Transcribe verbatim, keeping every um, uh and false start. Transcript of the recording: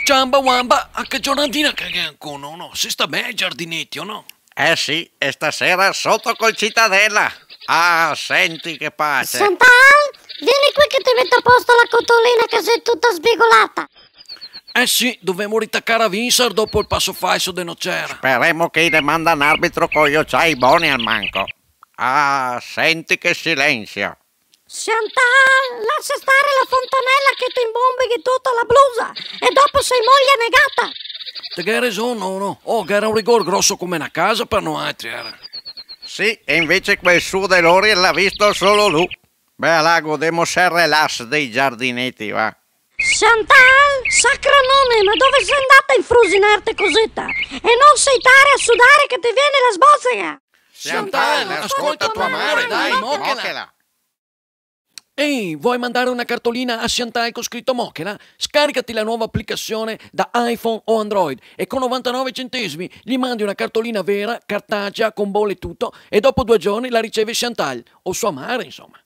Ciamba wamba, a che giornatina che gh'è ancora, no? Se sta ben ai giardineti, o no? Eh sì, e stasera soto col Citadela. Ah, senti che pace. Chantal, vien qua che te meto a posto la cartolina che xe tuta sbigolata. Eh sì, dovemo ritacar a Vinsar dopo el paso falso de Nocera. Speremo che i ne manda un arbitro co i ociai boni almanco. Ah, senti che silensio. Chantal, lasa star la fontanela che te inbombeghe tuta la blusa e dopo se moja negata. Te ghè reson, no, no. Oh, gh'era un rigor groso come na casa par noaltri, era. Sì, e invese quel suo de lori l'à visto solo lu. Beh, là, godemo el relax dei giardineti, va. Chantal, sacranome, ma dove xe ndata a infrusinarte cosita? E no seitar a sudar che te vien la sbosega! Chantal, ascolta tua mare, dai, mochela. Ehi, vuoi mandare una cartolina a Chantal con scritto mochela? Scaricati la nuova applicazione da iPhone o Android e con novantanove centesimi gli mandi una cartolina vera, cartacea, con bolle e tutto, e dopo due giorni la riceve Chantal, o sua mare, insomma.